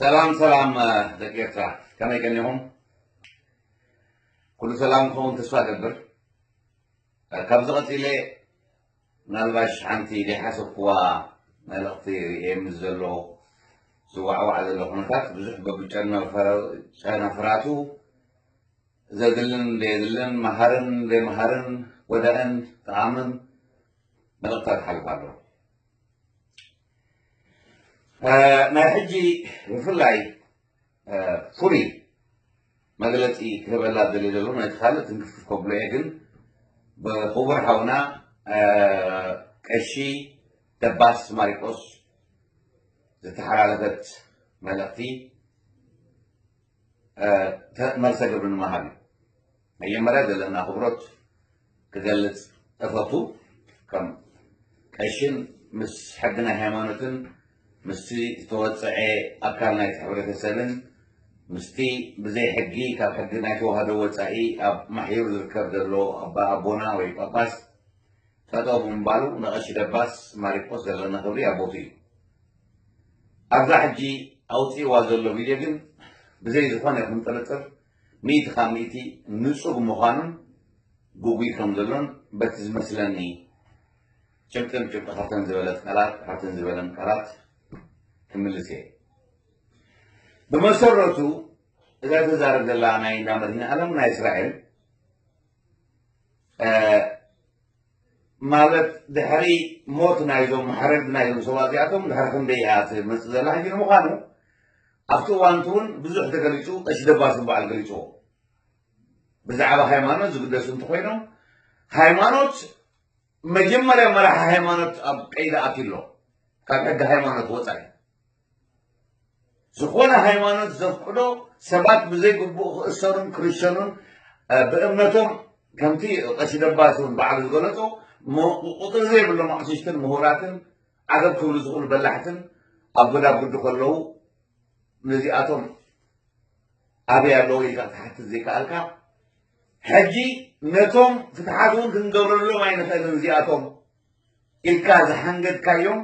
ሰላም ሰላም ደቂ ኤርትራ፣ ከመይ ቀኒኹም? ኩሉ ሰላም ክኸውን ተስፋ እገብር። ካብዚ ቀጺለ ምናልባሽ ሓንቲ ዘይሓሰብክዋ መልእኽቲ ርእየ ምስ ዘሎ ዝዋዕዋዕ ዘሎ ኩነታት ብዙሕ በብጨናፍራቱ ዘድልን ዘየድልን መሃርን ዘይመሃርን ጎዳእን ጠቓምን መልእኽታት ይሓልፍ ኣሎ። ናይ ሕጂ ብፍላይ ፍሉይ መግለጺ ክህበላ ዝደሊ ዘሎ ነቲ ካልእ ትንክፍክፍ ከብሎ እየ፣ ግን ብክቡር ሓውና ቀሺ ደባስ ማሪቆስ ዝተሓላለፈት መልእኽቲ መርሰ ግብሪ ንምሃብ እዩ። መጀመርያ ዘለና ኣኽብሮት ክገልጽ እፈቱ። ከም ቀሽን ምስ ሕጊ ናይ ሃይማኖትን ምስቲ ዝተወጽዐ ኣካል ናይቲ ሕብረተሰብን ምስቲ ብዘይ ሕጊ ካብ ሕጊ ናይ ተዋህዶ ወጻኢ ኣብ ማሕዩር ዝርከብ ዘሎ ኣባ ኣቦና ወይ ጳጳስ ጠጠው ብምባሉ ንቐሺ ደባስ ማሪቆስ ዘለና ክብሪ ኣብ ቦቱ እዩ። ኣብዛ ሕጂ ኣውፂእዋ ዘሎ ቪድዮ ግን ብዘይ ዝኾነ ይኹን ጥርጥር ሚእቲ ካብ ሚእቲ ንፁግ ምዃኑን ግጉይ ከም ዘሎን በቲ ዝመስለኒ ጭብጥን ጭብጢ ካብተን ዝበለት ቃላት ካብተን ዝበለን ቃላት ክምልስ እየ። ብመሰረቱ እዛ ተዛረብ ዘላ ናይ እንዳ መድህን ዓለም ናይ እስራኤል ማለት ድሕሪ ሞት ናይዞም ማሕረድ ናይዞም ሰባት እዚኣቶም ድሕሪ ክንደይ እያ ትመፅእ ዘላ ሕጂ ንምዃኑ ኣብቲ እዋንቲ እውን ብዙሕ ተገሊፁ ቀሺ ደባስ ዝበዓል ገሊፅዎ። ብዛዕባ ሃይማኖት ዝግደሱ እንተኮይኖም ሃይማኖት መጀመርያ መራሒ ሃይማኖት ኣብ ቀይዲ ኣትዩ ኣሎ። ካብ ሕጊ ሃይማኖት ወፃኢ ዝኾነ ሃይማኖት ዘፍቅዶ ሰባት ብዘይግቡእ ክእሰሩን ክርሸኑን ብእምነቶም ከምቲ ቀሺ ደባስ እውን ባዕሉ ዝገለፆ ቁፅሪ ዘይብሎም ኣቕሽሽትን ምሁራትን ዓገብ ክብሉ ዝኽእሉ በላሕትን ኣብ ጎዳጉዲ ከለዉ ነዚኣቶም ኣበይ ኣለዉ ኢልካ ክትሓትት ዘይከኣልካ ሕጂ ነቶም ፍትሓት እውን ክንገብረሎም ኣይንኽእልን እዚኣቶም ኢልካ ዝሓንገድካዮም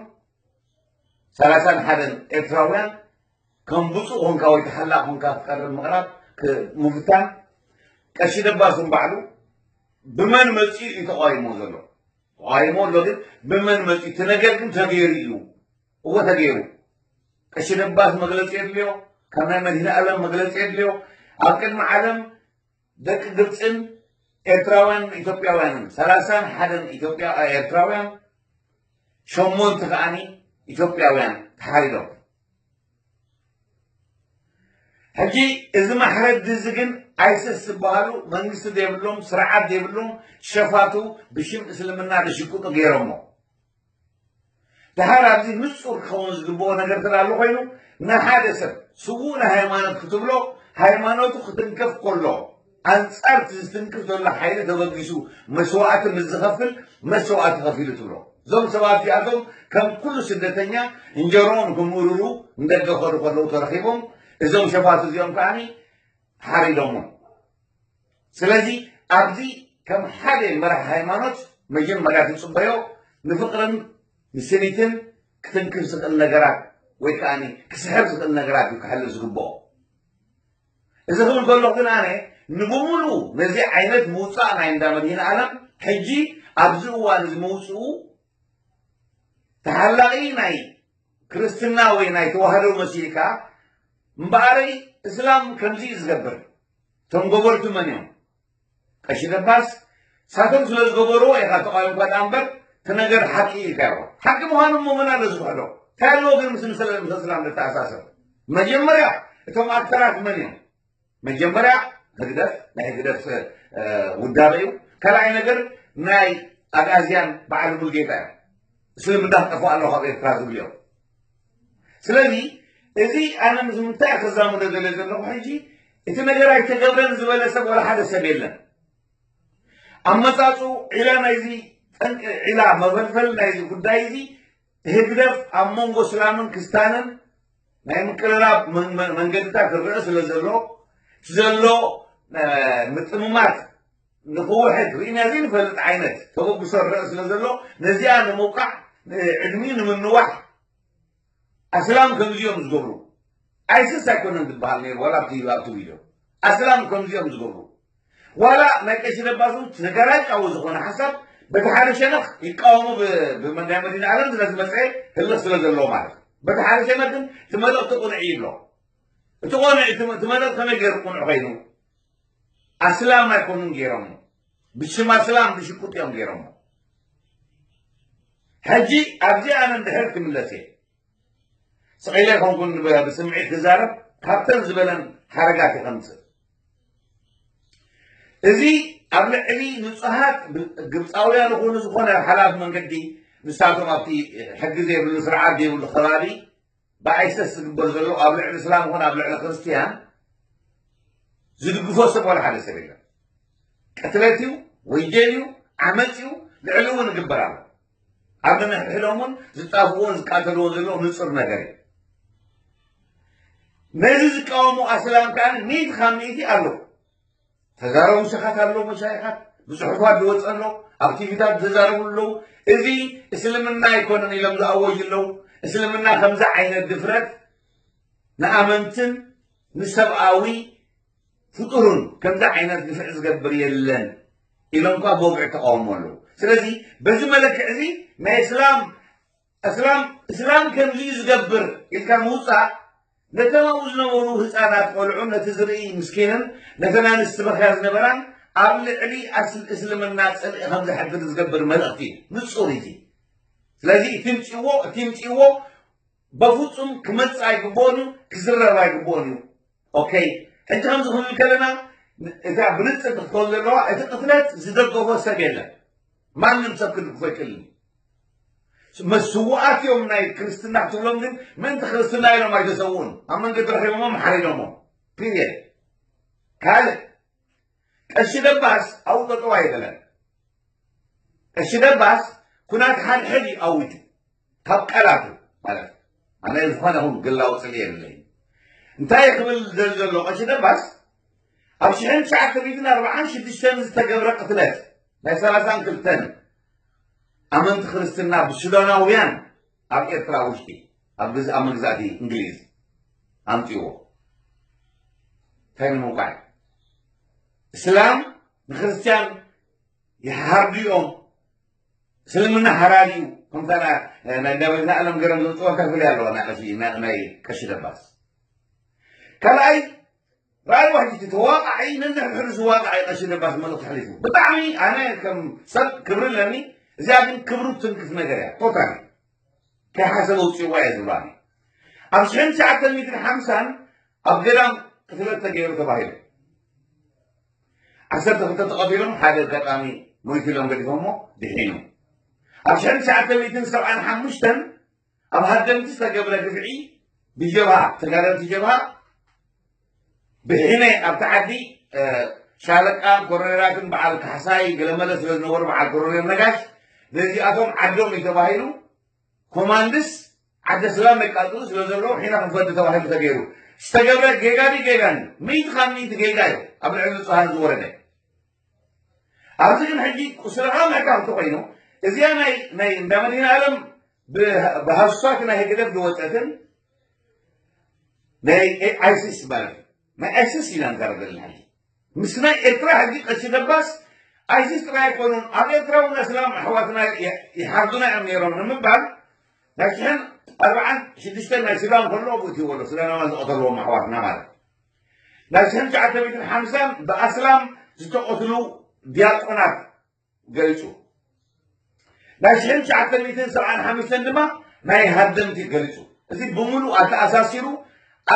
ሰላሳን ሓደን ኤርትራውያን ከም ብፁእ ኮንካ ወይ ተሓላቕ ኮንካ ክትቀርብ ምቕራብ ምፍታን ቀሺ ደባስን ባዕሉ ብመን መፂኡ እዩ ተቃዊሞ ዘሎ? ተቃዊሞ ኣሎ ግን ብመን መፂኡ? እቲ ነገር ግን ተገይሩ እዩ። እወ ተገይሩ። ቀሺ ደባስ መግለፂ የድልዮ፣ ካብ ናይ መድህን ኣለም መግለፂ የድልዮ። ኣብ ቅድሚ ዓለም ደቂ ግብፅን ኤርትራውያን ኢትዮጵያውያንን ሰላሳን ሓደን ኢትዮጵያ ኤርትራውያን ሸሞንተ ከዓኒ ኢትዮጵያውያን ተሓሪዶም። ሕጂ እዚ ማሕረዲ እዚ ግን ኣይስስ ዝበሃሉ መንግስቲ ዘይብሎም ስርዓት ዘይብሎም ሸፋቱ ብሽም እስልምና ዝሽቅጡ ገይሮሞ። ድሓር ኣብዚ ንጹር ክኸውን ዝግብኦ ነገር እንተ ኣሎ ኮይኑ ንሓደ ሰብ ስዉእ ንሃይማኖት ክትብሎ ሃይማኖቱ ክትንከፍ ከሎ ኣንጻር እቲ ዝትንክፍ ዘሎ ሓይሊ ተበጊሱ መስዋእቲ ምስ ዝኸፍል መስዋእቲ ከፊሉ ትብሎ። እዞም ሰባት እዚኣቶም ከም ኩሉ ስደተኛ እንጀርኦም ክምእርሩ ንደገ ከዱ ከለዉ ተረኺቦም እዞም ሸፋቱ እዚኦም ከዓኒ ሓሪዶሞም። ስለዚ ኣብዚ ከም ሓደ መራሒ ሃይማኖት መጀመርያ ትጽበዮ ንፍቕርን ንስኒትን ክትንክፍ ዝኽእል ነገራት ወይ ከዓ ክስሕብ ዝኽእል ነገራት እዩ ክሕልፍ ዝግብኦ። እዚ ክብል ከሎ ግን ኣነ ንብሙሉ ነዚ ዓይነት ምውፃእ ናይ እንዳ መድህን ዓለም ሕጂ ኣብዚ እዋን እዚ ምውፅኡ ተሓላቒ ናይ ክርስትና ወይ ናይ ተዋህዶ መሲልካ እምበኣረይ እስላም ከምዚ እዩ ዝገብር። እቶም ገበርቲ መን እዮም? ቀሺ ደባስ ሳቶም ስለ ዝገበርዎ ኢኻ ተቃዊምካ ደኣ እምበር እቲ ነገር ሓቂ ኢልካዮ። ሓቂ ምዃኑ እሞ መን ኣሎ ዝክሕዶ? እንታይ ኣለዎ ግን ምስ ምስ እስላም ዝተኣሳሰር? መጀመርያ እቶም ኣክተራት መን እዮም? መጀመርያ ህግደፍ ናይ ህግደፍ ውዳበ እዩ። ካልኣይ ነገር ናይ ኣግኣዝያን በዓል ሙሉጌታ እዮም። እስልምና ክጠፍእ ኣለዎ ካብ ኤርትራ ዝብሉ እዮም። ስለዚ እዚ ኣነ ምስ ምንታይ ክዛምዶ ደለ ዘለኹ ሕጂ እቲ ነገር ኣይተገብረን ዝበለ ሰብ ወላ ሓደ ሰብ የለን። ኣመጻጹ ዒላ ናይዚ ጠንቂ ዒላ መፈልፈል ናይዚ ጉዳይ እዚ ህግደፍ ኣብ መንጎ ስላምን ክስታንን ናይ ምቅርራብ መንገድታት ክረአ ስለ ዘሎ እቲ ዘሎ ምጥምማት ንክውሕድ ርኢና ዘይንፈልጥ ዓይነት ተበግሶ ክረአ ስለ ዘሎ ነዚኣ ንምውቃዕ ዕድሚኡ ንምንዋሕ ኣስላም ከምዚ እዮም ዝገብሩ። ኣይስስ ኣይኮነን ዝበሃል ነይሩ ዋላ ኣብቲ ኣብቲ ቪድዮ ኣስላም ከምዚኦም ዝገብሩ ዋላ ናይ ቀሺ ደባሱ ተጋራጫዊ ዝኾነ ሓሳብ በቲ ሓደ ሸነኽ ይቃወሙ ብመዳይ መዲና ዓለም ስለዝመፀ ህልኽ ስለ ዘለዎ ማለት እዩ በቲ ሓደ ሸነኽ ግን እቲ መልእኽቲ ቁኑዕ ይብሎ እቲ ቁኑዕ እቲ መልእኽቲ ከመይ ገይሩ ቁኑዕ ኮይኑ ኣስላም ኣይኮኑን ገይሮሞ ብሽም ኣስላም ብሽቁጥ እዮም ገይሮሞ ሕጂ ኣብዚ ኣነ እንድሕር ክምለስ እየ ስቕ ኢለ ይኮንኩን ብስምዒት ክዛረብ ካብተን ዝበለን ሓረጋት ይኸምፅእ እዚ ኣብ ልዕሊ ንፁሃት ግብፃውያን ይኹኑ ዝኾነ ሓላፍ መንገዲ ንሳቶም ኣብቲ ሕጊ ዘይብሉ ስርዓት ዘይብሉ ከባቢ ብኣይሰስ ዝግበር ዘሎ ኣብ ልዕሊ እስላም ይኹን ኣብ ልዕሊ ክርስትያን ዝድግፎ ሰብ ዋላ ሓደ ሰብ የለን ቅትለት እዩ ወንጀል እዩ ዓመፅ እዩ ልዕሊ እውን ይግበር ኣሎ ኣብ ነንሕድሕዶም እውን ዝጣፍእዎን ዝቃተልዎን ዘለዉ ንፁር ነገር እዩ ነዚ ዝቃወሙ ኣስላም ከዓ ሚእቲ ካብ ሚእቲ ኣለዉ ተዛረቡ ሸኻት ኣለዉ መሻይኻት ብፅሑፋት ዝወፀ ኣሎ ኣብ ቲቪታት ዝዛረቡ ኣለዉ እዚ እስልምና ኣይኮነን ኢሎም ዝኣወጁ ኣለዉ እስልምና ከምዚ ዓይነት ድፍረት ንኣመንትን ንሰብኣዊ ፍጡሩን ከምዚ ዓይነት ግፍዒ ዝገብር የለን ኢሎም እኳ ብወግዒ ተቃውሞ ኣለዉ ስለዚ በዚ መለክዕ እዚ ናይ እስላም እስላም እስላም ከምዚ እዩ ዝገብር ኢልካ ምውፃእ ነተን ኣብኡ ዝነበሩ ህፃናት ቆልዑ ነቲ ዝርኢ ምስኪንን ነተን ኣንስቲ በኽያ ዝነበራን ኣብ ልዕሊ እስልምና ፅልኢ ከም ዘሕድር ዝገብር መልእኽቲ እዩ ንፁር እዩ ስለዚ እቲ ምፅዎ እቲ ምፅዎ በፍፁም ክመፅእ ኣይግብኦን እዩ ክዝረብ ኣይግብኦን እዩ ኦኬ ሕጂ ከምዚ ክንብል ከለና እታ ብንፅር ክትከውን ዘለዋ እቲ ቅትለት ዝደገፎ ሰብ የለን ማንም ሰብ ክድግፎ ይክእል መስዋኣት እዮም ናይ ክርስትና ክትብሎም ግን ምእንቲ ክርስትና ኢሎም ኣይተሰውኡን ኣብ መንገዲ ረኺቦሞም ሓሪዶሞም ፒሪየድ ካልእ ቀሺ ደባስ ኣብኡ ጠጠው ኣይበለን ቀሺ ደባስ ኩናት ሓድሕድ እዩ ኣዊጁ ካብ ቃላቱ ማለት ኣነ ዝኾነ ይኹን ግላዊ ፅልኢ የብለይ እንታይ ክብል ዘል ዘሎ ቀሺ ደባስ ኣብ ሽሕን ትሽዓተ ሚእትን ኣርብዓን ሽዱሽተን ዝተገብረ ቅትለት ናይ ሰላሳን ክልተን ኣመንቲ ክርስትና ብሱዳናውያን ኣብ ኤርትራ ውሽጢ ኣብ ግዝ ኣብ መግዛእቲ እንግሊዝ ኣምፅዎ እንታይ ንምውቃዕ እስላም ንክርስትያን ይሓርዱ እዮም እስልምና ሓራዲ እዩ ከምታ ናይ እንዳበልና ኣለም ገረም ዘውፅዋ ከፍል ኣለዋ ናይ ቀሺ ናይ ቀሺ ደባስ ካልኣይ ራእይ ዋሕጅቲ ተዋቃዒ ነንሕድሕዱ ዝዋቃዕ ቀሺ ደባስ መልእኽቲ ሓሊፉ ብጣዕሚ ኣነ ከም ሰብ ክብሪ ኣለኒ እዚኣ ግን ክብሩ ትንክፍ ነገር እያ ቶታሊ ከይሓሰበ ውፅዋ እየ ዝብላኒ ኣብ ሽሕን ትሽዓተ ሚእትን ሓምሳን ኣብ ገዳም ቅትለት ተገይሩ ተባሂሉ ዓሰርተ ክልተ ተቐቲሎም ሓደ ኣጋጣሚ ሞይቱ ኢሎም ገዲፎሞ ድሒኑ ኣብ ሽሕን ትሽዓተ ሚእትን ሰብዓን ሓሙሽተን ኣብ ሃደምቲ ዝተገብረ ግፍዒ ብጀብሃ ተጋደልቲ ጀብሃ ብሒነ ኣብቲ ዓዲ ሻለቃን ኮረኔላትን በዓል ካሕሳይ ገለመለ ስለ ዝነበሩ በዓል ኮረኔል ነጋሽ ነዚኣቶም ዓዶም እዩ ተባሂሉ ኮማንድስ ዓደ ስላም የቃጥሉ ስለ ዘለዉ ሒና ክንፈዲ ተባሂሉ ተገይሩ ዝተገብረ ጌጋ ዲ ጌጋን ሚእቲ ካብ ሚእቲ ጌጋ እዩ ኣብ ልዕሊ ንፁሃን ዝወረደ ኣብዚ ግን ሕጂ ቁስልኻ ምሕካም እንተኮይኑ እዚኣ ናይ ናይ እንዳ መድህን ኣለም ብሃሱሳት ናይ ህግደፍ ዝወፀትን ናይ ኣይሲስ ማለት እዩ ናይ ኣይሲስ ኢና ንዛረብ ዘለና ሕጂ ምስ ናይ ኤርትራ ሕጂ ቀሺ ደባስ ኣይሲስ ጥራይ ኣይኮኑን ኣብ ኤርትራ እውን ኣስላም ኣሕዋትና ይሓርዱና እዮም ነይሮም ንምባል ናይ ሽሕን ኣርብዓን ሽዱሽተን ናይ ሱዳን ከሎ ኣብኡ እትይዎ ኣሎ ሱዳናውያን ዝቐተልዎም ኣሕዋትና ማለት ናይ ሽሕን ትሽዓተ ሚእትን ሓምሳን ብኣስላም ዝተቐትሉ ዲያቆናት ገሊጹ ናይ ሽሕን ትሽዓተ ሚእትን ሰብዓን ሓሙሽተን ድማ ናይ ሃደምቲ ገሊጹ እዚ ብምሉእ ኣተኣሳሲሩ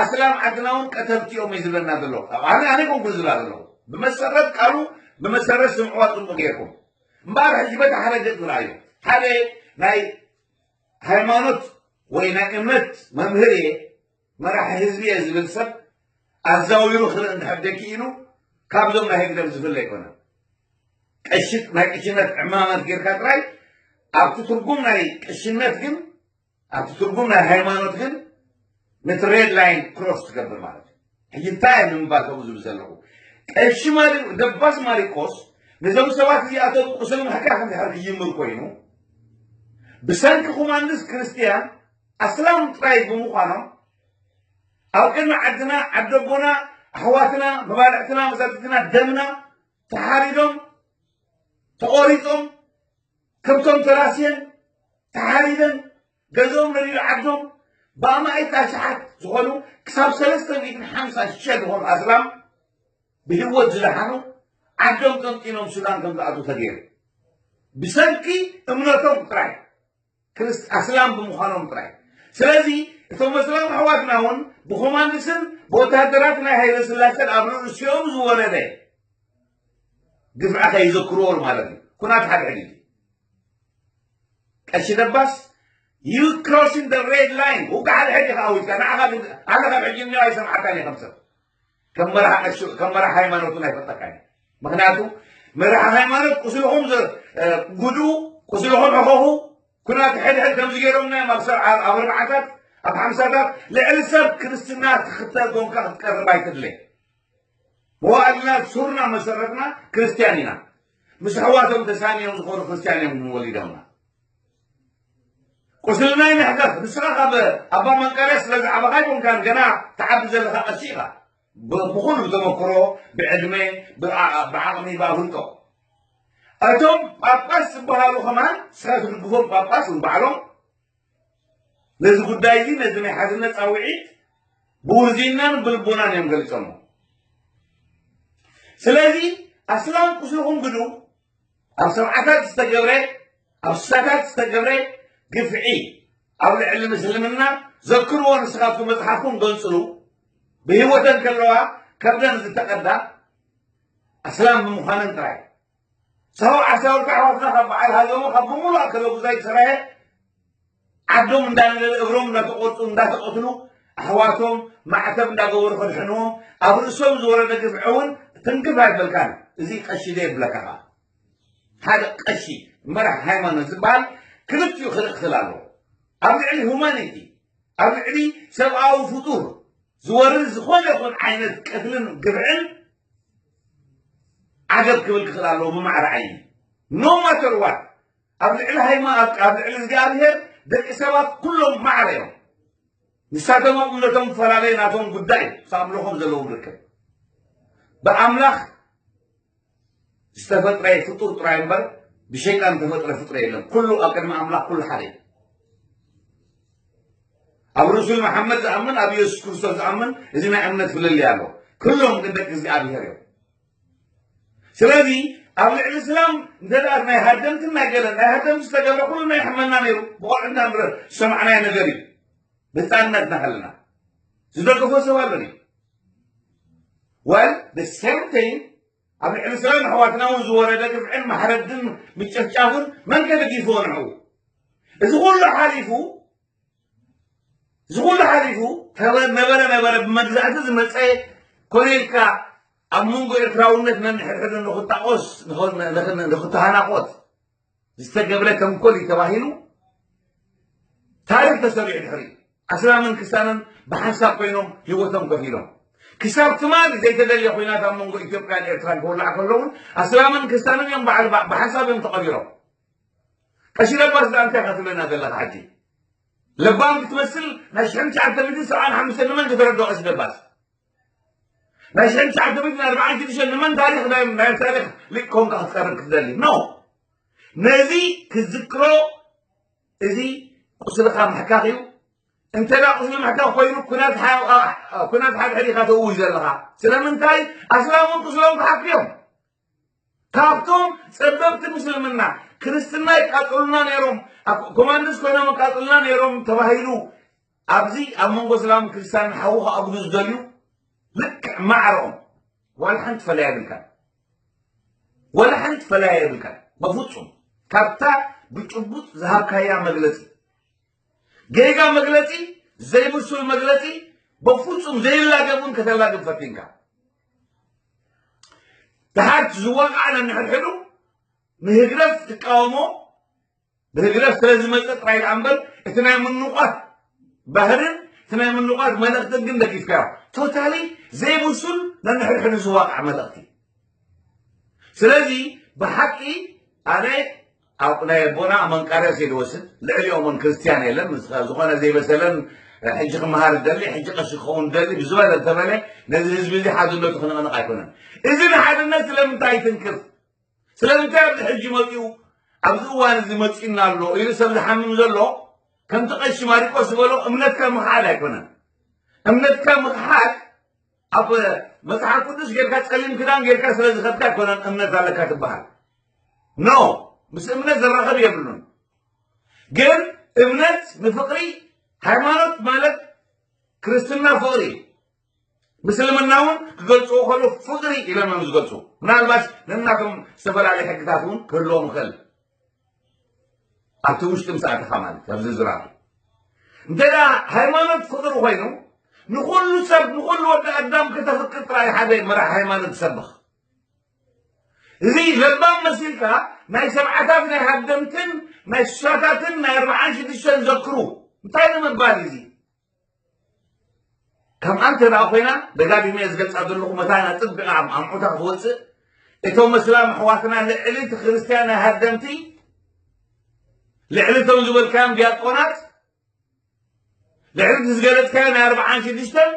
ኣስላም ዓድና እውን ቀተልቲ እዮም እዩ ዝብለና ዘሎ ኣነ ኣነ ኮንኩ ዝብላ ዘለኹ ብመሰረት ቃሉ ብመሰረት ስምዕዋ ጽቡቅ ጌርኩም እምበኣር ሕጂ በታ ሓደ ገጽ ንርኣዮ ሓደ ናይ ሃይማኖት ወይ ናይ እምነት መምህር እየ መራሒ ህዝቢ እየ ዝብል ሰብ ኣዛዊሩ ክርኢ እንድሕር ደኪኢሉ ካብዞም ናይ ህግደፍ ዝፍለ ኣይኮነን ቀሽት ናይ ቅሽነት ዕማመት ጌርካ ጥራይ ኣብቲ ትርጉም ናይ ቅሽነት ግን ኣብቲ ትርጉም ናይ ሃይማኖት ግን ነቲ ሬድ ላይን ክሮስ ትገብር ማለት እዩ ሕጂ እንታይ እየ ንምባል ከምኡ ዝብል ዘለኹ ቀሺ ማሪ ደባስ ማሪቆስ ነዞም ሰባት እዚኣቶም ቁስሊ ምሕካኽ እንድሕር ክጅምር ኮይኑ ብሰንኪ ኮማንድስ ክርስትያን ኣስላም ጥራይ ብምዃኖም ኣብ ቅድሚ ዓድና ዓደቦና ኣሕዋትና መባልዕትና መሳትትና ደምና ተሓሪዶም ተቖሪጾም ከብቶም ተራስየን ተሓሪደን ገዝኦም ነዲዱ ዓዶም ብኣማኢት ኣሽሓት ዝኾኑ ክሳብ ሰለስተ ሚእትን ሓምሳ ሽሕ ዝኾኑ ኣስላም ብህይወት ዝደሓኑ ዓዶም ጠንጢኖም ሱዳን ከም ዝኣትዉ ተገይሩ ብሰንኪ እምነቶም ጥራይ ክርስት ኣስላም ብምዃኖም ጥራይ። ስለዚ እቶም ኣስላም ኣሕዋትና እውን ብኮማንድስን ብወታደራት ናይ ሃይለ ስላሰን ኣብ ርእሲኦም ዝወረደ ግፍዒ ከይዘክርዎ ማለት እዩ። ኩናት ሓድሕድ እዩ። ቀሺ ደባስ you crossing the red line ውግእ ሓድሕድ ኢኻ ኣዊጅካ ንዓኻ ግን ኣነ ካብ ሕጂ እኒኦ ኣይሰምዓካን እየ ከም ሰብ ከም መራሒ ቀሺ ከም መራሒ ሃይማኖት እውን ኣይፈልጠካን እየ። ምክንያቱ መራሒ ሃይማኖት ቁስልኹም ጉድኡ ቁስልኹም ሕኸኹ ኩናት ሕድሕድ ከምዚ ገይሮምና እዮም ኣብ ኣርባዓታት ኣብ ሓምሳታት ልዕሊ ሰብ ክርስትና ትኽተል ኮንካ ክትቀርብ ኣይትድለ መዋእልና ሱርና መሰረትና ክርስትያን ኢና ምስ ኣሕዋቶም ተሳንዮም ዝኾኑ ክርስትያን እዮም ወሊዶምና ቁስልና ይንሕከኽ ንስኻ ካብ ኣባ መንቀርዮስ ስለ ዝዓበኻ ኣይኮንካን ገና ትዓቢ ዘለኻ ቀሺ ኢኻ ብኹሉ ብተመክሮ ብዕድመ ብዓቕሚ ብኣፍልጦ እቶም ጳጳስ ዝበሃሉ ከማን ስኻ ትድግፎም ጳጳስ ንባዕሎም ነዚ ጉዳይ እዚ ነዚ ናይ ሓድነት ፃውዒት ብውርዚናን ብልቦናን እዮም ገሊፆሞ ስለዚ ኣስላም ቁስልኹም ግዱ ኣብ ሰብዓታት ዝተገብረ ኣብ ስሳታት ዝተገብረ ግፍዒ ኣብ ልዕሊ ምስልምና ዘክርዎ ንስኻትኩም መፅሓፍኩም ገንፅሉ ብህይወተን ከለዋ ከብደን ዝተቐዳ ኣስላም ብምዃነን ጥራይ ሰው ዓሰርተ ኣሕዋትና ካብ በዓል ሃገሙ ካብ ብምሉእ ኣከለ ጉዛይ ሰራየ ዓዶም እንዳነደደ እግሮም እንዳተቆርፁ እንዳተቀትሉ ኣሕዋቶም ማዕተብ እንዳገበሩ ከድሕንዎም ኣብ ርእሶም ዝወረደ ግፍዒ እውን ትንክፍ ኣይበልካን እዚ ቀሺ ዶ የብለካ ከዓ ሓደ ቀሺ መራሕ ሃይማኖት ዝበሃል ክልቲኡ ክልእክል ኣለዎ ኣብ ልዕሊ ሁማኒቲ ኣብ ልዕሊ ሰብኣዊ ፍጡር ዝወርድ ዝኾነ ይኹን ዓይነት ቅትልን ግፍዕን ዓገብ ክብል ክኽእል ኣለዎ ብማዕረ ዓይኒ no matter what ኣብ ልዕሊ ሃይማ ኣብ ልዕሊ እግዚኣብሔር ደቂ ሰባት ኩሎም ማዕረ እዮም ንሳቶም ኣብ እምነቶምፈላለየ ናቶም ጉዳይ ምስ ኣምልኾም ዘለዎም ርክብ ብኣምላኽ ዝተፈጥረ ፍጡር ጥራይ እምበር ብሸይጣን ዝተፈጥረ ፍጡር የለን ኩሉ ኣብ ቅድሚ ኣምላኽ ኩሉ ሓደ እዩ ኣብ ርሱል መሓመድ ዝኣምን ኣብ የሱስ ክርስቶስ ዝኣምን እዚ ናይ እምነት ፍልልይ ኣሎ ኩሎም ግን ደቂ እግዚኣብሔር እዮም ስለዚ ኣብ ልዕሊ እስላም እንተ ናይ ሃደምትን ናይ ገለን ናይ ሃደምቲ ዝተገብረ ኩሉ ናይ ሕመና ነይሩ ብቆልዕና ንብረ ዝሰማዕናዮ ነገር እዩ ብህፃንነትና ከለና ዝደገፎ ሰብ ኣሎ ድዩ well the same thing ኣብ ልዕሊ እስላም ኣሕዋትና እውን ዝወረደ ግፍዕን ማሕረድን ምጭፍጫፍን መን ከደጊፍዎ ንዕኡ እዚ ኩሉ ሓሊፉ እዚ ኩሉ ሓሊፉ ነበረ ነበረ ብመግዛእቲ ዝመፀ ኮነ ኢልካ ኣብ መንጎ ኤርትራውነት ነንሕድሕዱ ንክታቆስ ንክተሃናቆት ዝተገብረ ተንኮል እዩ ተባሂሉ ታሪክ ተሰሪዑ ድሕሪ ኣስላምን ክስታንን ብሓንሳብ ኮይኖም ህይወቶም ከፊሎም ክሳብ ትማሊ ዘይተደልየ ኩናት ኣብ መንጎ ኢትዮጵያን ኤርትራን ክውላዕ ከሎ እውን ኣስላምን ክስታንን እዮም በዓል ብሓንሳብ እዮም ተቐቢሮም ቀሺ ለባስ ደኣ እንታይ ኢኻ ትብለና ዘለኻ ሕጂ ለባም ክትመስል ናይ ሽሕን ትሽዓተ ሚእትን ሰብዓን ሓሙሽተን ንመን ከተረድኦ ቀሺ ለባስ ናይ ሽሕን ትሽዓተ ሚእትን ኣርባዓን ሽዱሽተን ንመን ታሪኽ ናይ ታሪኽ ሊቅ ኮንካ ክትቀርብ ክትደሊ no ነዚ ክዝክሮ እዚ ቁስልኻ ምሕካኽ እዩ እንተ ቁስሊ ምሕካኽ ኮይኑ ኩናት ሓድሕድ ኢኻ ተእውጅ ዘለኻ ስለምንታይ ኣስላም እውን ቁስሎም ክሓኩ እዮም ካብቶም ጸበብቲ ምስልምና ክርስትና ይቃጸሉና ነይሮም ኮማንድስ ኮይኖም ይቃጸሉና ነይሮም ተባሂሉ ኣብዚ ኣብ መንጎ እስላምን ክርስትያንን ሓዊ ክኣጉዱ ዝደልዩ ልክዕ ማዕረኦም ዋላ ሓንቲ ፈለያ የብልካን ዋላ ሓንቲ ፈለያ የብልካን በፍጹም ካብታ ብጭቡጥ ዝሃብካያ መግለጺ ጌጋ መግለጺ ዘይብሱል መግለጺ በፍጹም ዘይላገብ እውን ከተላግብ ፈቲንካ ድሓር ዝወቃዕ ነንሕድሕዱ ንህግደፍ ትቃወሞ ብህግደፍ ስለ ዝመፀ ጥራይ ደኣ እምበር እቲ ናይ ምንቋት ባህርን እቲ ናይ ምንቋት መልእኽትን ግን ደጊፍካዮ totally ዘይብሱል ነንሕድሕዱ ዝዋቃዕ መልእኽቲ ስለዚ ብሓቂ ኣነ ኣብ ናይ ኣቦና መንቃርዮስ እየ ዝወስድ ልዕሊኦም እውን ክርስትያን የለን ዝኾነ ዘይበሰለን ሕጂ ክመሃር ደሊ፣ ሕጂ ቀሺ ክኸውን ደሊ ብዝበለ እንተበለ፣ ነዚ ህዝቢ እዚ ሓድነቱ ክንቕንቕ ኣይኮነን። እዚ ንሓድነት ስለምንታይ ይትንክፍ? ስለምንታይ ኣብዚ ሕጂ መፂኡ፣ ኣብዚ እዋን እዚ መፂና ኣሎ ኢሉ ሰብ ዝሓምም ዘሎ? ከምቲ ቀሺ ማሪቆስ ዝበሎ እምነትካ ምኽሓድ ኣይኮነን። እምነትካ ምኽሓድ ኣብ መጽሓፍ ቅዱስ ጌርካ ጸሊም ክዳን ጌርካ ስለ ዝኸድካ ኣይኮነን እምነት ኣለካ ትበሃል። ኖ፣ ምስ እምነት ዘራኸብ የብሉን። ግን እምነት ንፍቕሪ፣ ሃይማኖት ማለት ክርስትና ፍቕሪ እዩ። ምስልምና እውን ክገልጽዎ ከሎ ፍቕሪ ኢሎም እዮም ዝገልጹ። ምናልባሽ ነናቶም ዝተፈላለየ ሕግታት እውን ክህልዎም ይኽእል። ኣብቲ ውሽጢ ምስ ኣተኻ ማለት እዩ፣ ኣብ ዝርዝራቱ። እንተ ደኣ ሃይማኖት ፍቕሪ ኮይኑ፣ ንኹሉ ሰብ፣ ንኹሉ ወዲ ኣዳም ከተፍቅር ጥራይ ሓደ መራሕ ሃይማኖት ትሰብኽ። እዚ ለባም መሲልካ ናይ ሰብዓታት ናይ ሃደምትን ናይ ስሳታትን ናይ ኣርብዓን ሽዱሽተን ዘክሩ። እንታይ ንምባል እዚ? ከምኣ እንተ ደኣ ኮይና፣ ደጋጊመ እየ ዝገልጻ ዘለኹ፣ መታን ኣጽቢቓ ኣብ ኣምዑታ ክትወጽእ፣ እቶም እስላም ኣሕዋትና ልዕሊ እቲ ክርስትያን ናይ ሃደምቲ፣ ልዕሊ እቶም ዝበልካዮም ዲያቆናት፣ ልዕሊ እቲ ዝገለጽካዮ ናይ ኣርብዓን ሽዱሽተን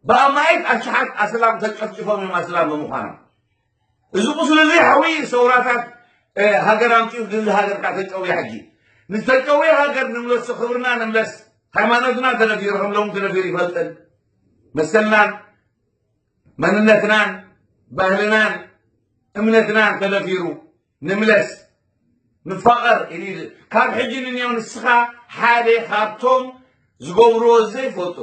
ብኣማኢት ኣሽሓት ኣስላም ተጨፍጭፎም እዮም ኣስላም ብምዃኖም። እዚ ቁስሊ እዚ ሓዊ ሰውራታት፣ እ፣ ሃገር ኣምጺኡ ድዚ ሃገር ከኣ ተጨውየ ሕጂ። ንዝተጨውየ ሃገር ንምለሶ፣ ክብርና ንምለስ፣ ሃይማኖትና ተደፊሩ፣ ከም ሎሚ ተደፊሩ ይፈልጥን። መሰልናን መንነትናን ባህልናን እምነትናን ተደፊሩ ንምለስ፣ ንፋቐር ኢሉ እዩ። ካብ ሕጂ ንንየው ንስኻ ሓደ ካብቶም ዝገብርዎ ዘይፈልጡ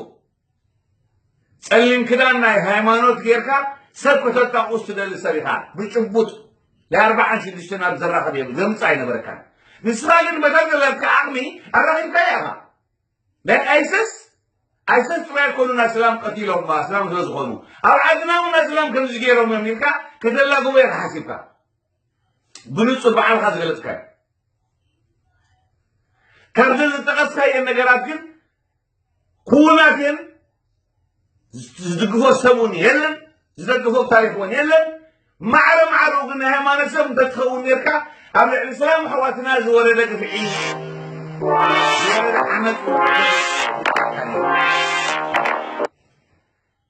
ጸሊም ክዳን ናይ ሃይማኖት ጌርካ ሰብ ከተጣቁስ ትደሊ ሰብ ኢኻ። ብጭቡጥ ናይ ኣርብዓን ሽዱሽተን ኣብ ዘራኸብ የብሉ፣ ዘምጽእ ኣይነበረካን። ንስኻ ግን በታ ዘለካ ዓቕሚ ኣራኺብካያ ኢኻ። ናይ ኣይሰስ፣ ኣይሰስ ጥራይ ኣይኮኑን ኣስላም ቀቲሎም፣ ኣስላም ስለ ዝኾኑ። ኣብ ዓድና እውን ኣስላም ከምዚ ገይሮም እዮም ኢልካ ከተላግቦ ኢኻ ሓሲብካ። ብንጹር ባዕልኻ ዝገለጽካዮ። ካብዘን ዝጠቐስካየን ነገራት ግን ክውናት እየን። ዝድግፎ ሰብ እውን የለን፣ ዝደግፎ ታሪኽ እውን የለን። ማዕረ ማዕረኡ ግን ናይ ሃይማኖት ሰብ እንተትኸውን ኔርካ፣ ኣብ ልዕሊ ሰላም ኣሕዋትና ዝወረደ ግፍዒ፣ ዝወረደ ዓመፅ፣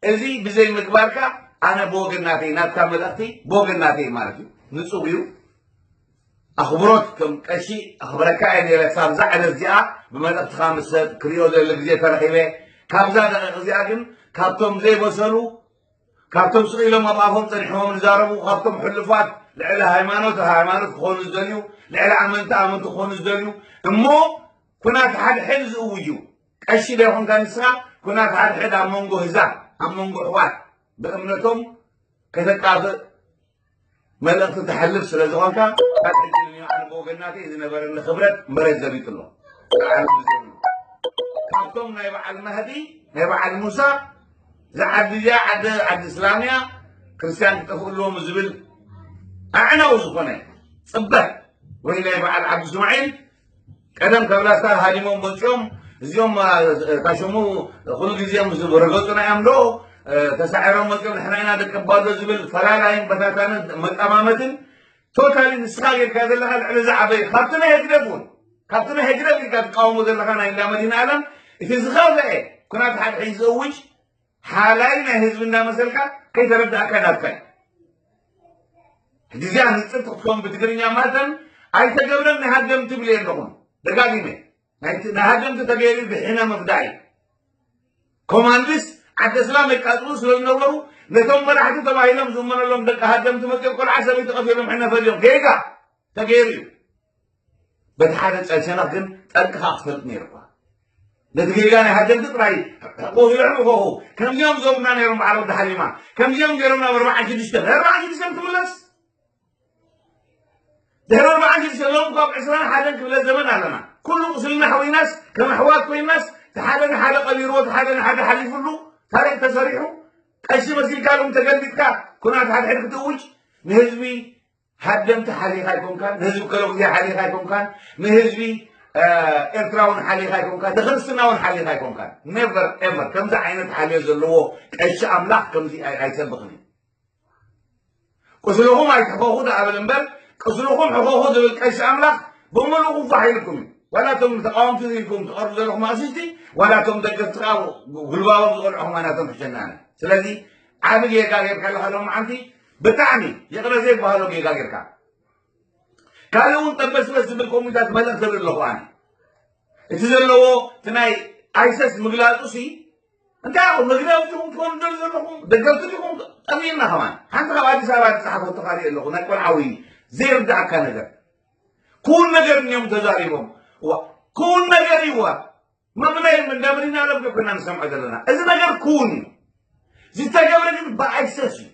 እዚ ብዘይ ምግባርካ፣ ኣነ ብወገን ናተይ፣ ናትካ መልእኽቲ ብወገን ናተይ ማለት እዩ፣ ንጹር እዩ። ኣኽብሮት ከም ቀሺ ኣኽብረካ እየ ነይረ፣ ክሳብ እዛ ዕለት እዚኣ ብመልእኽትኻ ምስ ሰብ ክሪኦ ዘለ ግዜ ተረኺበ። ካብዛ ደቂቕ እዚኣ ግን ካብቶም ዘይበሰሉ፣ ካብቶም ስቕ ኢሎም ኣብ ኣፎም ጸኒሖም ዝዛረቡ፣ ካብቶም ሕሉፋት ልዕሊ ሃይማኖት ሃይማኖት ክኾኑ ዝደልዩ፣ ልዕሊ ኣመንቲ ኣመንቲ ክኾኑ ዝደልዩ፣ እሞ ኩናት ሓድሕድ ዝእውጁ፣ ቀሺ ዶ ይኾንካ ንስኻ? ኩናት ሓድሕድ ኣብ መንጎ ህዛብ፣ ኣብ መንጎ ኣሕዋት ብእምነቶም ከተጣፍእ መልእኽቲ ተሕልፍ ስለ ዝኾንካ፣ ካብ ሕጂ ንንዮ ኣነ ብወገናተይ ዝነበረኒ ክብረት መሬት ዘቢጡ ኣሎ። ብዓል ብዘይብሉ። ካብቶም ናይ በዓል መህዲ፣ ናይ በዓል ሙሳ፣ እዛ ዓዲ እዚኣ ዓዲ፣ ዓዲ እስላም እያ፣ ክርስትያን ክጠፍኡ ኣለዎም ዝብል ኣዕናዊ ዝኾነ ጽበት ወይ ናይ በዓል ዓብዲ እስማዒል ቀደም ካብ ላስታ ሃዲሞም መፂኦም፣ እዚኦም፣ አ፣ ታሸሙ ኩሉ ግዜ ምስ ረገፁና እዮም ዶ፣ አ፣ ተሳዒሮም መፂኦም፣ ንሕና ኢና ደቂ ባዶ ዝብል ፈላላይን በታታንን መጠማመትን ቶታሊ ንስኻ ጌርካ ዘለኻ ልዕሊ ዝዓበየ ካብቲ ናይ ህግደፍ እውን፣ ካብቲ ናይ ህግደፍ ኢልካ ትቃወሞ ዘለኻ ናይ እንዳ መዲና ኣለም እቲ ዝኸፍአ ኩናት ሓድሕድ ዝእውጅ ሓላይ ናይ ህዝቢ እንዳመሰልካ ከይተረዳእካ ናትካ እዩ። ሕጂ እዚኣ ንጽብቲ ክትከውን ብትግርኛ ማተን ኣይተገብረን ናይ ሃደምቲ ትብሉ ኣለኹም። ደጋጊመ ናይ ሃደምቲ ተገይሩ ብሕነ ምፍዳይ ኮማንድስ ዓዲ እስላም የቃጽሉ ስለ ዝነበሩ ነቶም መራሕቲ ተባሂሎም ዝእመነሎም ደቂ ሃደምቲ መጽኦም ቆልዓ ሰበይቲ ቀቲሎም ሕነ ፈድዮም ጌጋ ተገይሩ እዩ። በቲ ሓደ ሸነኽ ግን ጠንቅኻ ክትፈልጥ ነይሩካ። ነቲ ጌጋ ናይ ሃደምቲ ጥራይ ሕቆ ዝልዕሉ ኮኹ ከምዚኦም ዞምና ነይሮም በዓል ወዲ ሓሊማ ከምዚኦም ገይሮም ናብ ኣርባዓን ሽዱሽተን ኣርባዓን ሽዱሽተን ትምለስ ድሕሪ ኣርባዓን ሽዱሽተን ሎም ካብ ዕስራን ሓደን ክፍለ ዘመን ኣለና። ኩሉ ቁስልና ሓዊናስ ከም ኣሕዋት ኮይናስ ሓደ ንሓደ ቀቢርዎ ሓደ ንሓደ ሓሊፉሉ ታሪክ ተሰሪሑ ቀሺ መሲልካ ሎም ተገልቢጥካ ኩናት ሓድሕድ ክትእውጅ ንህዝቢ ሃደምቲ ሓሊኻ ኣይኮንካን፣ ንህዝቢ ከሎግዜ ሓሊኻ ኣይኮንካን፣ ንህዝቢ ኤርትራ እውን ሓሊኻ ኣይኮንካን፣ ንክርስትና እውን ሓሊኻ ኣይኮንካን። Never ever ከምዚ ዓይነት ሓልዮ ዘለዎ ቀሺ ኣምላኽ ከምዚ ኣይሰብኽን እዩ። ቁስልኹም ኣይትሕኸኹ ደኣ በል እምበር ቁስልኹም ሕኸኹ ዝብል ቀሺ ኣምላኽ ብምሉኡ ፋሕ ኢልኩም እዩ። ዋላ እቶም ተቃወምቲ ኢልኩም ትቐርቡ ዘለኹም ኣቕሽሽቲ፣ ዋላ እቶም ደገፍቲ ከዓ ጉልባቦም ዝቐልዑኹም ኣናቶም ሕሸናነ። ስለዚ ዓቢ ጌጋ ጌርካ ኣለኻ ሎም ዓንቲ። ብጣዕሚ ይቕረ ዘይበሃሎ ጌጋ ጌርካ። ካልእ እውን ጠበስበስ ዝብል ኮሚታት መልእኽቲ እብል ኣለኹ ኣነ። እቲ ዘለዎ እቲ ናይ ኣይሰስ ምግላጹ ሲ እንታይ ኢኹም? መግለጺኹም ትኾኑ ደል ዘለኹም ደገፍቲ ዲኹም? ጠሚና ከማን ሓንቲ ካብ ኣዲስ ኣበባ ዝጸሓፈቶ ካልእ ኣለኹ። ናይ ቆልዓዊ ዘይርዳእካ ነገር። ክውን ነገር እዮም ተዛሪቦም። እዋ፣ ክውን ነገር እዩ። እዋ፣ መምለይ እንዳምሪና ለም ኮይና ንሰምዖ ዘለና። እዚ ነገር ክውን እዩ። ዝተገብረ ግን ብኣይሰስ እዩ።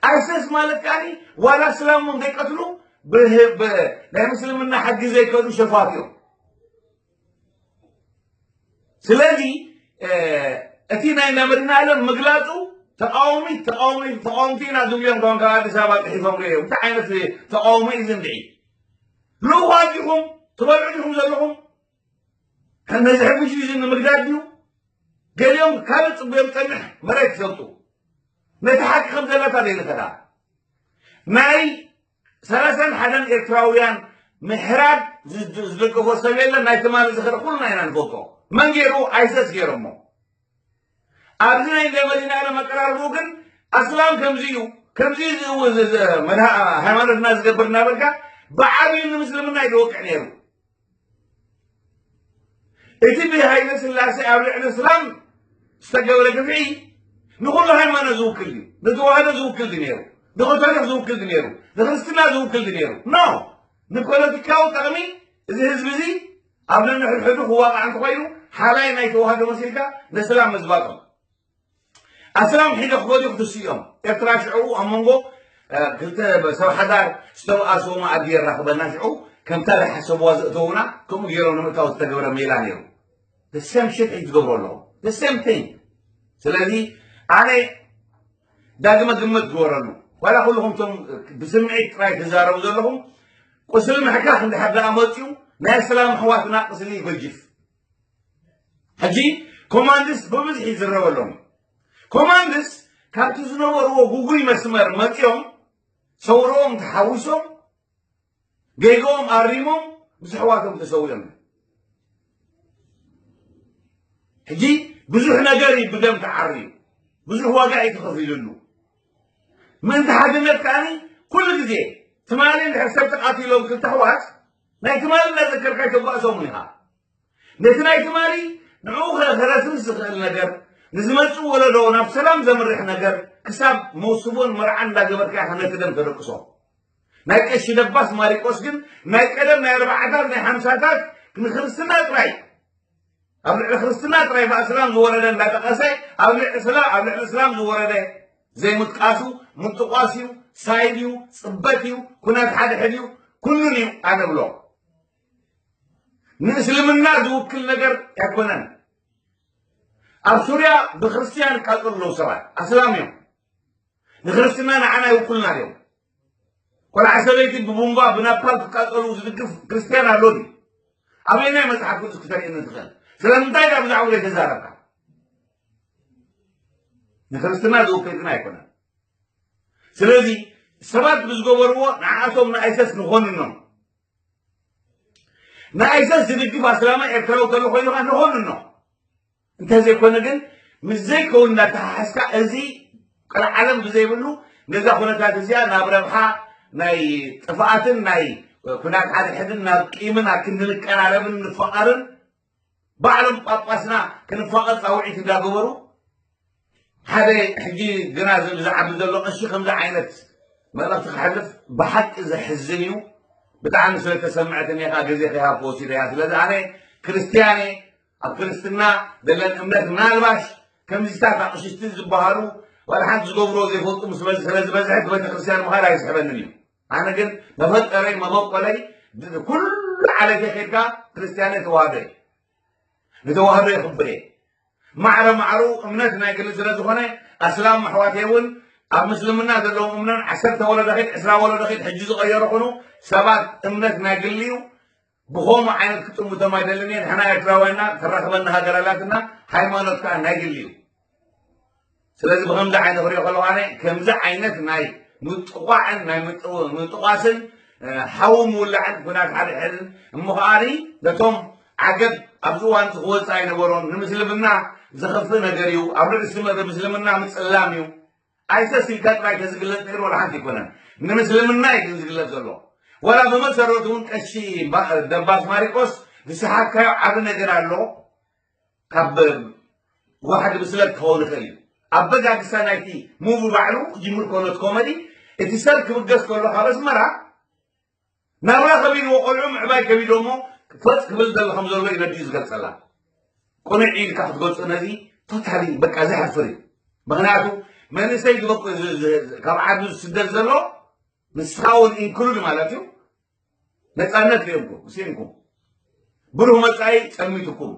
ኣይሰስ ማለት ከዓኒ ዋላ እስላም እውን ዘይቀትሉ ብህ-፣ ብ-፣ ናይ ምስልምና ሕጊ ዘይከዱ ሸፋት እዮም። ስለዚ፣ እ፣ እቲ ናይ እንዳመድና ኣለም ምግላጹ ተቃዋሚ፣ ተቃዋሚ፣ ተቃወምቲ ኢና ዝብሉ እዮም። ከም ካብ ኣዲስ ኣበባ ጽሒፎም ርእዮም። እንታይ ዓይነት ተቃውሞ እዩ ዝንድዒ? ልኡኻት ዲኹም? ትበልዑ ዲኹም ዘለኹም? ነዚ ሕጉሽ እዩ ንምግዳድ ድዩ? ገሊኦም ካልእ ጽቡዮም ጸንሕ መሬት ይሰጡ። ነቲ ሓቂ ከም ዘለታ ዘይንኸዳ። ናይ ሰላሳን ሓደን ኤርትራውያን ምሕራድ ዝ-፣ ዝደገፎ ሰብ የለን። ናይ ትማሊ ዝኽሪ ኩልና ኢና ንፈልጦ። መን ገይሩ? ኣይሰስ ገይሮሞ። ኣብዚ ናይ እንደመዲና ኢሎም ኣቀራርቡ ግን ኣስላም ከምዚ እዩ፣ ከምዚ እዩ ዝእውዝ፣ እዚ መድሃ-፣ ሃይማኖትና ዝገብር እናበልካ ብዓብዩ ንምስልምና እዩ ዝወቅዕ ነይሩ። እቲ ብሃይለ ስላሴ ኣብ ልዕሊ እስላም ዝተገብረ ግፍዒ ንኹሉ ሃይማኖት ዝውክል እዩ። ንተዋህዶ ዝውክል ድዩ ነይሩ? ንካቶሊክ ዝውክል ድዩ ነይሩ? ንክርስትና ዝውክል ድዩ ነይሩ? ኖ። ንፖለቲካዊ ጥቕሚ እዚ ህዝቢ እዚ ኣብ ነንሕድሕዱ ክዋቃዕ እንተኾይኑ ሓላይ ናይ ተዋህዶ መሲልካ ንእስላም ምዝባጦም። ኣስላም ሒደ ክፈትዩ ክትስኦም። ኤርትራ ሽዑ ኣብ መንጎ፣ እ፣ ክልተ ሰብ ሓዳር ዝተባኣሰዎ መኣዲ የራኽበና። ሽዑ ከምታ ዝሓሰብዋ ዘእተውና ከምኡ ገይሮም ንምእታው ዝተገብረ ሜላ ነይሩ። The same shit እዩ ዝገብሩ ኣለዉ። The same thing። ስለዚ ኣነ ዳግመ ግምት ግበረሉ። ዋላ ኩልኹም እቶም ብስምዒት ጥራይ ትዛረቡ ዘለኹም ቁስሊ ምሕካኽ እንድሕር ደኣ መፅዩ ናይ ኣስላም ኣሕዋትና ቁስሊ ይጎጅፍ። ሕጂ ኮማንድስ ብብዝሒ ይዝረበሎም። ኮማንድስ ካብቲ ዝነበርዎ ጉጉይ መስመር መፂኦም ሰውርኦም ተሓዊሶም ጌግኦም ኣሪሞም ምስ ኣሕዋቶም ተሰዊኦም እዮም። ሕጂ ብዙሕ ነገር እዩ ብደም ተዓርዩ፣ ብዙሕ ዋጋ እዩ ተኸፊሉሉ። ምእንቲ ሓድነት ከዓኒ ኩሉ ግዜ ትማሊ እንድሕር ሰብ ተቓቲሎም ክልተ ኣሕዋት ናይ ትማሊ እናዘከርካ ኣይተባእሶምን ኢኻ። ነቲ ናይ ትማሊ ንዕኡ ከ-፣ ከረስርስ ዝኽእል ነገር፣ ንዝመጽእ ወለዶ ናብ ሰላም ዘምርሕ ነገር ክሳብ መውስቦን መርዓን እንዳገበርካ ኢኻ ነቲ ደም ተደቅሶ። ናይ ቀሺ ደባስ ማሪቆስ ግን ናይ ቀደም ናይ ኣርባዓታት ናይ ሓምሳታት ንክርስትና ጥራይ ኣብ ልዕሊ ክርስትና ጥራይ ብኣስላም ዝወረደ እንዳጠቐሰ ኣብ ልዕሊ ስላ-፣ ኣብ ልዕሊ እስላም ዝወረደ ዘይምጥቃሱ ምጥቋስ እዩ፣ ሳይድ እዩ፣ ጽበት እዩ፣ ኩነት ሓድሕድ እዩ፣ ኩሉን እዩ ኣነ ብሎ። ንእስልምና ዝውክል ነገር ኣይኮነን። ኣብ ሱርያ ብክርስትያን ይቃጸሉ ኣለዉ ሰባት፣ ኣስላም እዮም። ንክርስትና ንዓና ይውክሉና ድዮም? ቆልዓ ሰበይቲ ብቡምባ ብናፓል ክቃጸሉ ዝድግፍ ክርስትያን ኣሎ ድዩ? ኣበየናይ መጽሓፍ ቅዱስ ክተርእየኒ ትኽእል? ስለምንታይ ዳ ብዛዕባ ዘይተዛረብካ? ንክርስትና ዝውክል ግን ኣይኮነን። ስለዚ ሰባት ብዝገበርዎ ንዓኣቶም ንኣይሰስ ንኾንኖም። ንኣይሰስ ዝድግፍ ኣስላማይ ኤርትራዊ ተሎ ኮይኑ ኸዓ ንኾንኖ። እንተዘይኮነ ግን ምስ ዘይከውን እናተሓሓዝካ እዚ ቀልዓለም ብዘይብሉ ነዛ ኩነታት እዚኣ ናብ ረብሓ ናይ ጥፍኣትን ናይ ኩናት ሓድሕድን ናብ ቂምን ኣብ ክንዲ ንቀራረብን ንፋቐርን ባዕሎም ጳጳስና ክንፋቐር ጻውዒት እንዳገበሩ ሓደ ሕጂ ግና ዝዓቢ ዘሎ ቀሺ ከምዚ ዓይነት መልእኽቲ ክሕልፍ ብሓቂ ዘሕዝን እዩ። ብጣዕሚ ስለተሰምዐትኒ እየ፣ ግዜ ከይሃብኩ ወሲደያ። ስለዚ ኣነ ክርስትያን እየ፣ ኣብ ክርስትና ዘለን እምነት ምናልባሽ ከምዚታት ኣቕሽሽቲ ዝበሃሉ ዋላ ሓንቲ ዝገብርዎ ዘይፈልጡ ምስ በዝ-፣ ስለ ዝበዝሐ እቲ ቤተክርስትያን ምኻድ ኣይስሕበንን እዩ። ኣነ ግን መፈጠረይ መበቆለይ ድ-፣ ኩሉ ዓለቴ ከድካ ክርስትያን እየ፣ ተዋህዶ እየ። ንተዋህዶ የኽብር እየ። ማዕረ ማዕሩ እምነት ናይ ግሊ ስለ ዝኾነ ኣስላም ኣሕዋተይ እውን ኣብ ምስልምና ዘለዎም እምነን ዓሰርተ ወለዶ ኺድ ዕስራ ወለዶ ኺድ ሕጂ ዝቐየሩ ኹኑ ሰባት እምነት ናይ ግሊ እዩ። ብኸምኡ ዓይነት ክጥምቶም ኣይደልን እየ። ንሕና ኤርትራውያንና ተራኽበና ሃገር ኣላትና፣ ሃይማኖት ከዓ ናይ ግሊ እዩ። ስለዚ ብኸምዚ ዓይነት ክሪኦ ከለኹ ኣነ ከምዚ ዓይነት ናይ ምጥቋዕን ናይ ምጥ-፣ ምጥቋስን ሓዊ ምውላዕን ኩናት ሓድሕድን እሞ ከዓኒ ነቶም ዓገብ ኣብዚ እዋን ክወፅእ ኣይነበሮን። ንምስልምና ዘኸፍእ ነገር እዩ። ኣብ ልዕሊ ስመ- ምስልምና ምፅላም እዩ። ኣይሰስ ኢልካ ጥራይ ተዝግለፅ ነይሩ ዋላ ሓንቲ ኣይኮነን። ንምስልምና እዩ ግን ዝግለፅ ዘሎ። ዋላ ብመሰረቱ እውን ቀሺ ማ- ደባስ ማሪቆስ ዝሰሓካዮ ዓቢ ነገር ኣሎ። ካብ ዋሕዲ ብስለት ክኸውን ይኽእል እዩ። ኣበጋግሳ ናይቲ ሙቪ ባዕሉ ክጅምር ከሎ እቲ ኮመዲ እቲ ሰብ ክብገስ ከሎ ካብ ኣስመራ ናብራ ከቢድዎ ቆልዑ ምዕባይ ከቢድዎ እሞ ፈጥ ክብል ዘሎ ከም ዘሎ እዩ ነዲኡ ዝገልጸላ። ቅኑዕ ኢልካ ክትገልጾ ነዚ ቶታሊ በቃ ዘሕፍር እዩ። ምክንያቱ መንእሰይ ዝበቁ ካብ ዓዱ ዝስደድ ዘሎ ንስኻ እውን ኢንክሉድ ማለት እዩ። ነፃነት ሪኦምኩም ስኢንኩም ብሩህ መፃኢ ጸልሚትኩም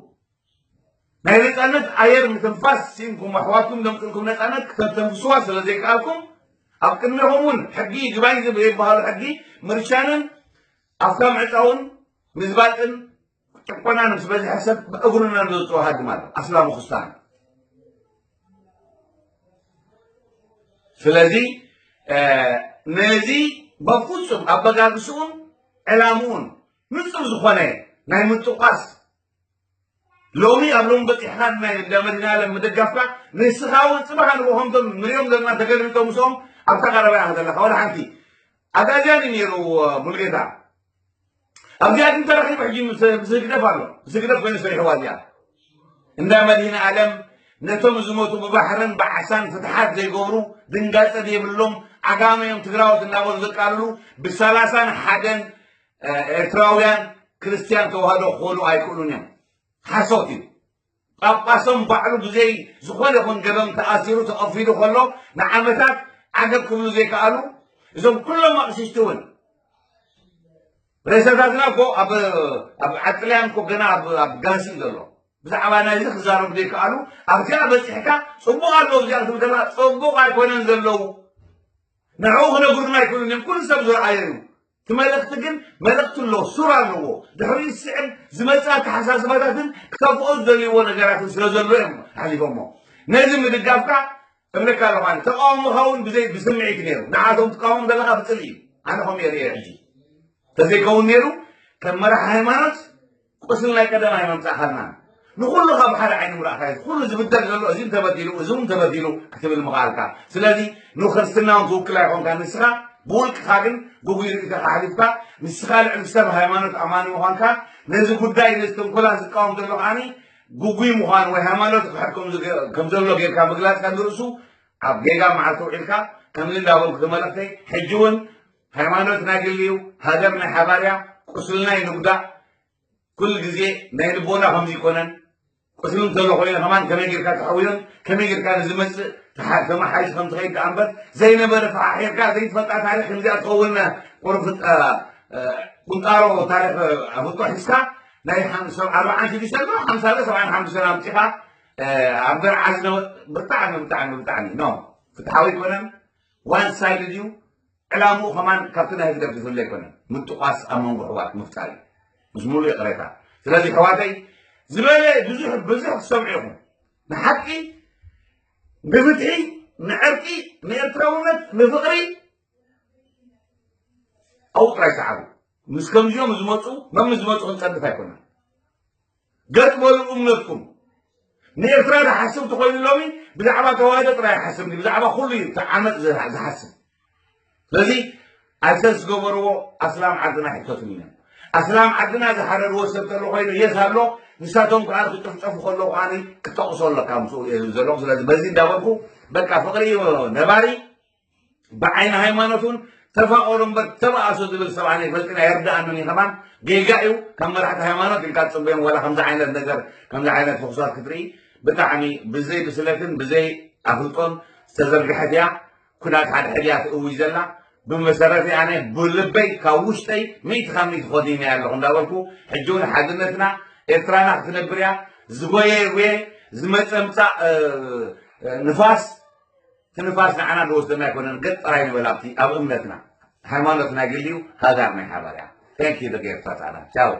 ናይ ነፃነት ኣየር ምትንፋስ ስኢንኩም ኣሕዋትኩም ዘምፅልኩም ነፃነት ክተተንፍስዋ ስለ ዘይከኣልኩም ኣብ ቅድሜኹም እውን ሕጊ ይግባኝ ዝብ ዘይበሃሉ ሕጊ ምርሻንን ኣፍካ ምዕፃውን ምዝባጥን ጭቆናን ምስ በዝሐ ሰብ ብእግሩ እናንዘዝፅዎ ሃድም ኣሎ ኣስላሙ ክስታን። ስለዚ ነዚ በፍፁም ኣበጋግስኡን ዕላምኡን ንፁር ዝኾነ ናይ ምጥቋስ ሎሚ ኣብ ሎሚ በፂሕካ ናይ እንዳ መድህን ኣለም ምድጋፍካ ንስኻ እውን ፅባሕ ንጎ ከምቶም ንሪኦም ዘለና ተገሊጦም ምስኦም ኣብታ ቀረባ ኢኻ ዘለካ ወላ ሓንቲ ኣጋዚያን እዩ ነይሩ ሙልጌታ ኣብዚኣ ግን ተረኺቡ ሕጂ ምስ ምስ ህግደፍ ኣሎ ምስ ህግደፍ ኮይኑ ሰሪሕዋ እዚኣ እንዳ መድህን ኣለም ነቶም ዝሞቱ ብባሕርን ብዓሳን ፍትሓት ዘይገብሩ ድንጋፀ ዘይብሎም ዓጋመ እዮም ትግራዎት እናበሉ ዘቃልሉ ብሰላሳን ሓደን ኤርትራውያን ክርስትያን ተዋህዶ ክኾኑ ኣይክእሉን እዮም። ሓሶት እዩ። ጳጳሶም ባዕሉ ብዘይ ዝኾነ ይኹን ገበን ተኣሲሩ ተቐፊዱ ከሎ ንዓመታት ዓገብ ክብሉ ዘይከኣሉ እዞም ኩሎም ኣቕሽሽቲ እውን ሬሳታትና እኮ ኣብ ኣብ ዓጥልያን እኮ ገና ኣብ ኣብ ጋህሲ እዩ ዘሎ። ብዛዕባ ናይዚ ክዛረቡ ዘይከኣሉ ኣብዚኣ በፂሕካ ፅቡቕ ኣለዎ እዚኣ ክትብል ከለካ ፅቡቕ ኣይኮነን ዘለዉ ንዕኡ ክነግሩና ኣይክእሉን እዮም ኩሉ ሰብ ዝረኣዮ እዩ። እቲ መልእኽቲ ግን መልእኽቲ ኣለዎ፣ ሱር ኣለዎ። ድሕሪኡ ዝስዕብ ዝመፅእ ኣተሓሳስባታትን ክተፍኦ ዝደልይዎ ነገራትን ስለ ዘሎ እዮም ሓሊፎሞ። ነዚ ምድጋፍካ እብለካ ኣለኹ ኣነ። ተቃውሞኻ እውን ብዘይ ብስምዒት ነይሩ። ንዓቶም ትቃወም ዘለኻ ብፅልኢ እዩ። ኣነ ከምኡ እየ ርእየ ሕጂ። ተዘይከውን ነይሩ ከም መራሒ ሃይማኖት ቁስሊ ናይ ቀደም ኣይመምፃእካልናን። ንኹሉ ካብ ሓደ ዓይኒ ምራእካ እዩ። ኩሉ ዝብደል ዘሎ እዚ እውን ተበዲሉ እዚ እውን ተበዲሉ ክትብል ምኽኣልካ። ስለዚ ንክርስትና እውን ትውክል ኣይኮንካ ንስኻ ብውልቅኻ ግን ግጉይ ርእይቶኻ ሓሊፍካ ንስኻ ልዕሊ ሰብ ሃይማኖት ኣማኒ ምዃንካ ነዚ ጉዳይ ነዚ ተንኮላት ዝቃወም ዘሎ ከዓኒ ግጉይ ምዃኑ ወይ ሃይማኖት ክሕድ ከም ዝገ- ከም ዘሎ ጌርካ ምግላጽካ ንርእሱ ኣብ ጌጋ መዓልቲ ውዒልካ ከምዚ እንዳበልኩ እቲ መልእኽተይ ሕጂ እውን ሃይማኖት ናይ ግሊ እዩ ሃገር ናይ ሓባር እያ ቁስልና ይንጉዳእ ኩሉ ግዜ ናይ ልቦና ከምዚ ይኮነን ቁስሊ እንተሎ ኮይኑ ከማን ከመይ ጌርካ ተሓውዮን ከመይ ጌርካ ንዝመፅእ ተሓ- ተመሓይሽ ከም ትኸይድ ደኣ እምበር ዘይነበረ ፈሓሒርካ ዘይትፈልጣ ታሪክ ከምዚኣ ትኸውን ቁርፍጥ ቁንጣሮ ታሪክ ኣፍልጦ ሒዝካ ናይ ሓም- ሰብ ኣርባዓን ሽዱሽተን ዶ ሓምሳ ዶ ሰብዓን ሓሙሽተን ኣምፂኻ ኣብ ገርዓ ዝነበ ብጣዕሚ ብጣዕሚ ብጣዕሚ ኖ ፍትሓዊ ኣይኮነን ዋን ሳይድ እዩ ዕላምኡ ከማን ካብቲ ናይ ህግደፍ ዝፍለ ኣይኮነን ምጥቋስ ኣብ መንጎ ኣሕዋት ምፍጣር እዩ ምስ ሙሉእ ይቕሬታ ስለዚ ኣሕዋተይ ዝበለ ብዙሕ ብዙሕ ክትሰምዑ ኢኹም ንሓቂ ንፍትሒ ንዕርቂ ንኤርትራውነት ንፍቕሪ ኣብኡ ጥራይ ሰዓቡ ምስ ከምዚኦም ዝመፁ መም ዝመፁ ክንፀድፍ ኣይኮነን ገጥ በሉ እምነትኩም ንኤርትራ ዝሓስብ ተኮይኑ ሎሚ ብዛዕባ ተዋህዶ ጥራይ ይሓስብ ብዛዕባ ኩሉ እዩ ዓመፅ ዝሓስብ ስለዚ ኣይሰስ ዝገበርዎ ኣስላም ዓድና ኣይሕተቱን እዮም ኣስላም ዓድና ዝሓረድዎ ሰብ ተሎ ኮይኑ የስ ኣሎ ንሳቶም ከዓ ክጭፍጨፉ ከለዉ ከዓ ክጠቕሶ ኣለካ ምስኡ እየ ዝብል ዘለኹ ስለዚ በዚ እንዳበልኩ በቃ ፍቅሪ እዩ ነባሪ ብዓይኒ ሃይማኖት እውን ተፋቀሩ እምበር ተባኣሱ ዝብል ሰብ ኣነ ይፈልጥን ኣይርድኣንን እዩ ከማን ጌጋ እዩ ካብ መራሕቲ ሃይማኖት ኢልካ ትፅበዮም ዋላ ከምዚ ዓይነት ነገር ከምዚ ዓይነት ፍኩሳት ክትርኢ ብጣዕሚ ብዘይ ብስለትን ብዘይ ኣፍልጦን ዝተዘርግሐት እያ ኩናት ሓድሕድ እያ ትእውጅ ዘላ ብመሰረተይ ኣነ ብልበይ ካብ ውሽጠይ ሚእቲ ካብ ሚእቲ ኮዲነ ኣለኹ እንዳበልኩ ሕጂ እውን ሓድነትና ኤርትራና ክትነብር እያ ዝጎየ ይጉየ ዝመፀ ምፃእ ንፋስ እቲ ንፋስ ንዓና ዝወስደና ኣይኮነን ገጥ ጥራይ ንበል ኣብቲ ኣብ እምነትና ሃይማኖት ናይ ግሊ እዩ ሃገር ናይ ሓባር እያ thank you ደቂ ኤርትራ ፃዕዳ ቻው